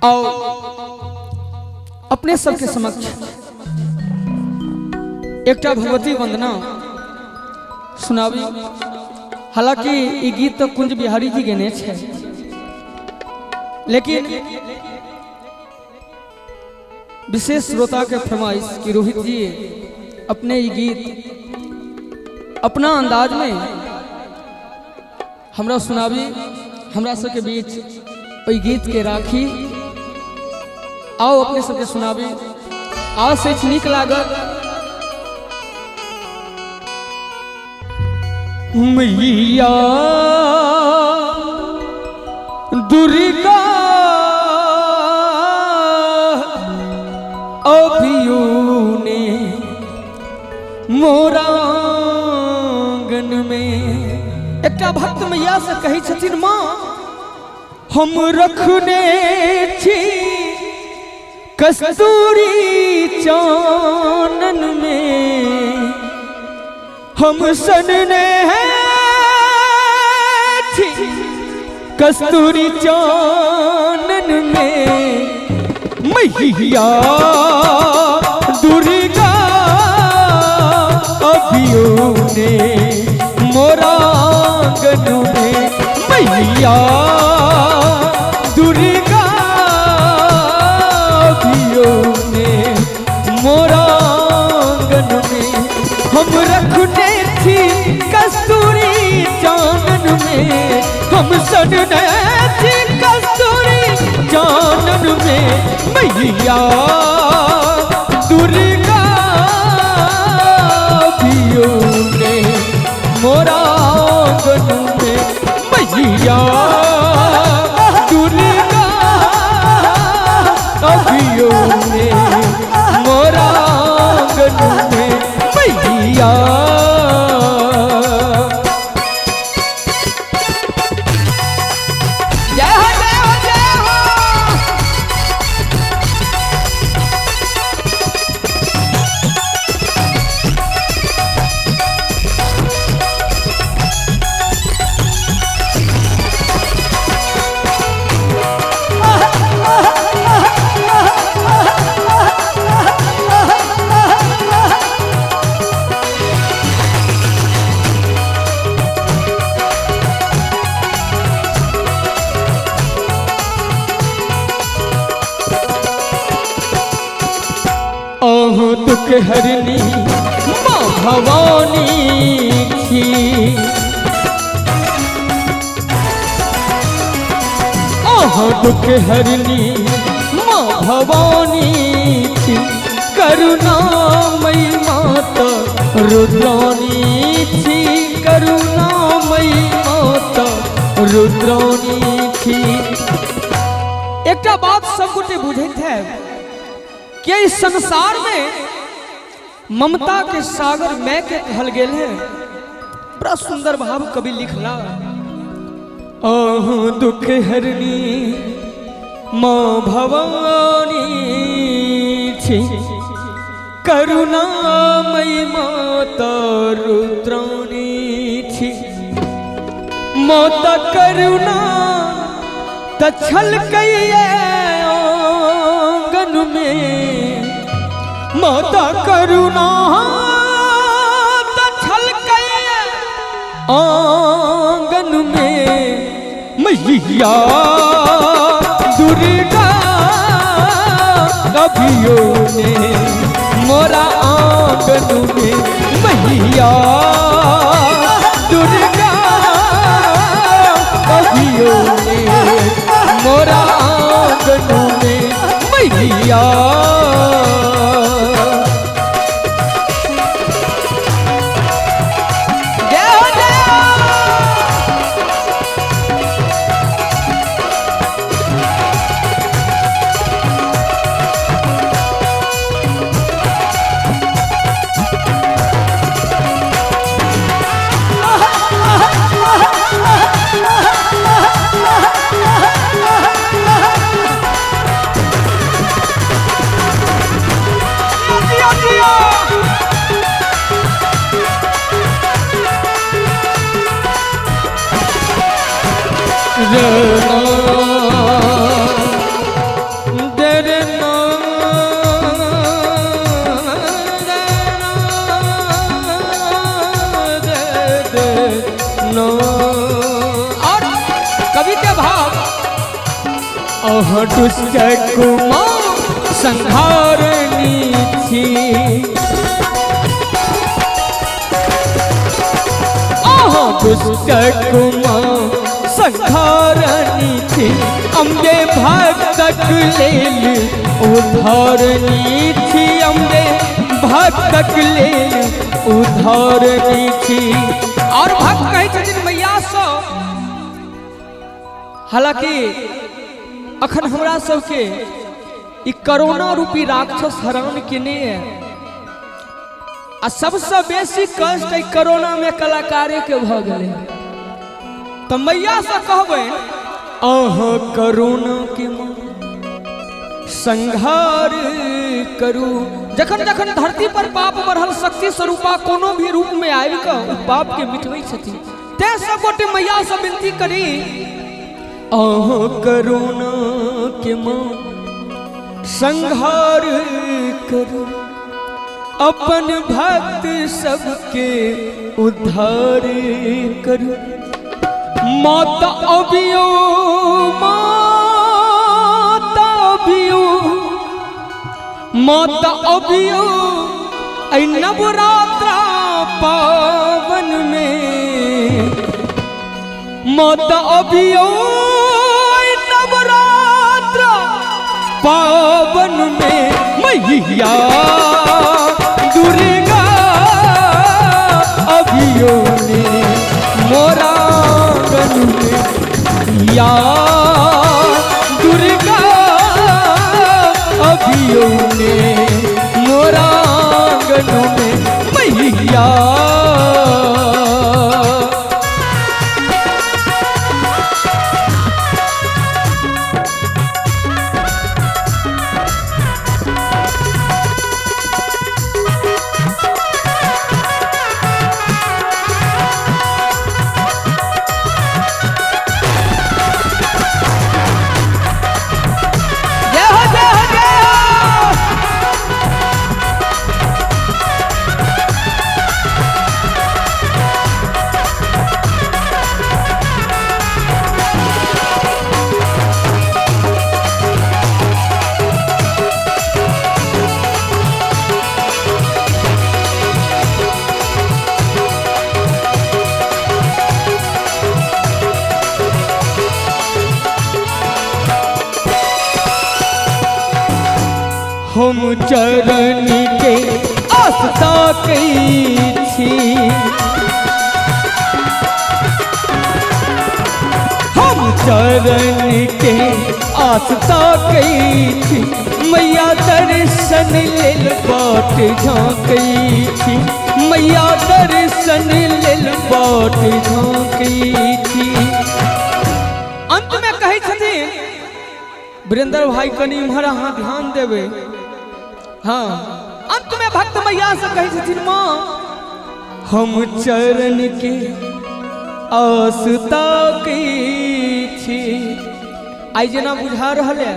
और अपने सबके समक्ष एकटा भगवती वंदना सुनाबी। हालांकि ई गीत तो कुंज बिहारी जी गेने छै, लेकिन विशेष श्रोता के फरमाइश कि रोहित जी अपने ई गीत अपना अंदाज में हमरा सुनाबी, हमरा सबके बीच ओहि गीत के राखी। आओ अपने सबके सुनाबी, आस अछि नीक लागत। मैया दुर्गा अभियो ने मोरा आंगन में। एकटा भक्त मैया से कहै छथिन, माँ हम रखने छी कस्तूरी चानन में, हम सनने छी कस्तूरी चानन में। मैया दुर्गा अभियो ने मोरा आंगन में, मैया दुर्गा अभियो ने मोरा आंगन में। हम रखने थी कस्तूरी चानन में, हम सनने थी कस्तूरी चानन में। मैया दुर्गा अभियो ने मोरा आंगन में, मैया दुर्गा अभियो ने मोरा आंगन में, मैया। जय हो, जय हो, जय हो। अहूँ दुख हरनी माँ भवानी छी, अहूँ दुख हरनी माँ भवानी छी, करुणामयी माता रुद्राणी छी, करुणामयी माता रुद्राणी छी। एकटा बात सब गोटे बुझैत है कि इस संसार में ममता के सागर मैं के कहल गेल है। बड़ा सुंदर भाव कवि लिखला, अहूँ दुख हरनी माँ भवानी छी, करुणामयी माता रुद्राणी छी। माता करुणा त छलकैये आंगन में, माता करुणा त छलकैये आंगन में। मैया दुर्गा अभियो ने मोरा आंगन में, मैया दुर्गा अभियो ने मोरा आंगन में, मैया। जय हो, जय हो। जियो, जियो। अहाँ दुष्ट कुमार संहारणी छी। अहाँ दुष्ट कुमार संहारणी छी, अम्बे भक्तक लेल उद्धारणी छी, अम्बे भक्तक लेल उद्धारणी छी। और भक्त कहै छथिन मैया सँ, हालांकि अखन हमरा सबके ई कोरोना रूपी राक्षस हरान केने है आ सबसे बेसी कष्ट एहि कोरोना में कलाकारे के भऽ गेलै। तऽ मैया से कहबै अहाँ कोरोना के माँ संहार करू। जखन जखन धरती पर पाप बढ़ल, शक्ति स्वरूपा कोनो भी रूप में आबि कऽ ओ पाप के मिटबै छथिन। तें सब गोटे मैया से विनती करी, अहाँ करुणा के माँ संहार करू, अपन भक्त सबके उद्धार करू। माता अबियो, माता अबियो, माता अबियो ऐ नवरात्रा पावन में, माता अबियो ऐ नवरात्रा पावन में, मैया दुर्गा अबियो ने मोरा आंगन में, या दुर्गा अबियो ने मोरा आंगन में, मैया। जय हो, जय हो, जय हो। हम चरण के आस्था छी, हम चरण के आस्था छी, मैया दर्शन लेल बाट झाँकै छी, मैया दर्शन लेल बाट झाँकै छी। अंत में कहै छथिन वीरेंद्र भाई, कनि इम्हर अहाँ ध्यान देबै। हाँ, अंत में भक्त मैया से कहै छथिन, माँ हम चरण के आस ताकै छी। आइ जेना बुझा रहल है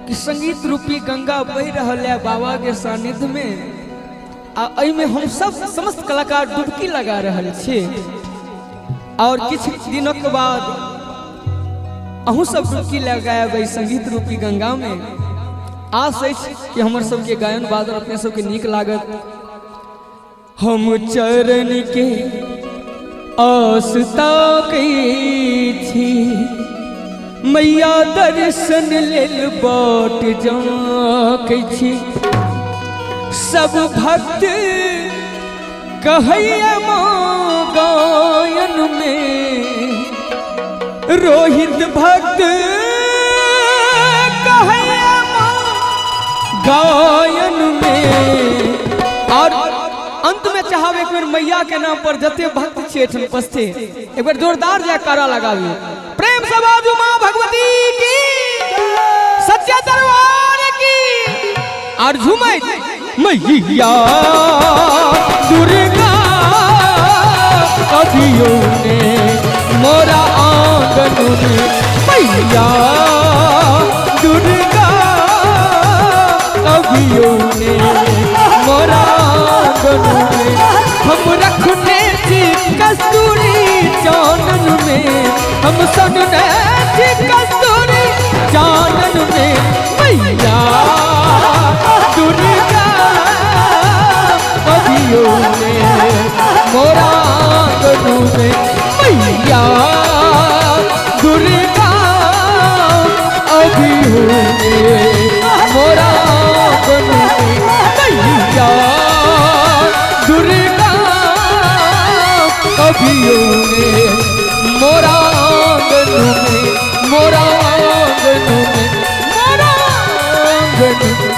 कि संगीत रूपी गंगा बहि रहल है बाबा के सानिध्य में, आ एहिमे हम सब समस्त कलाकार डुबकी लगा रहल छी। और किछु दिनक बाद अहूँ सब डुबकी लगायब एहि संगीत रूपी गंगा में। आस अछि कि हमर सबके गायन बादल अपने सबके नीक लागत। हम चरण के आस ताकै छी, मैया दर्शन लेल बाट जाकै छी। सब भक्त कहैया माँ गायन में, रोहित भक्त कहैया माँ गायन में। और अंत में चाहब एक बेर मैया के नाम पर जते भक्त छियै एहिठाम उपस्थित, एक बेर जोरदार जयकारा लगाबी। प्रेम से बाजू माँ भगवती की, सच्चे दरबार की, और झूमैत मैया दुर्गा कभियो ने मोरा आंगन में, मैया दुर्गा कभियो ने मोरा आंगन में। हम रखने छी कस्तूरी चानन में, हम सनने छी कस्तूरी कभी हो मोरा आंगन में मैया दुर्गा कभी हो मोरा आंगन में, मोरा आंगन में, मोरा आंगन।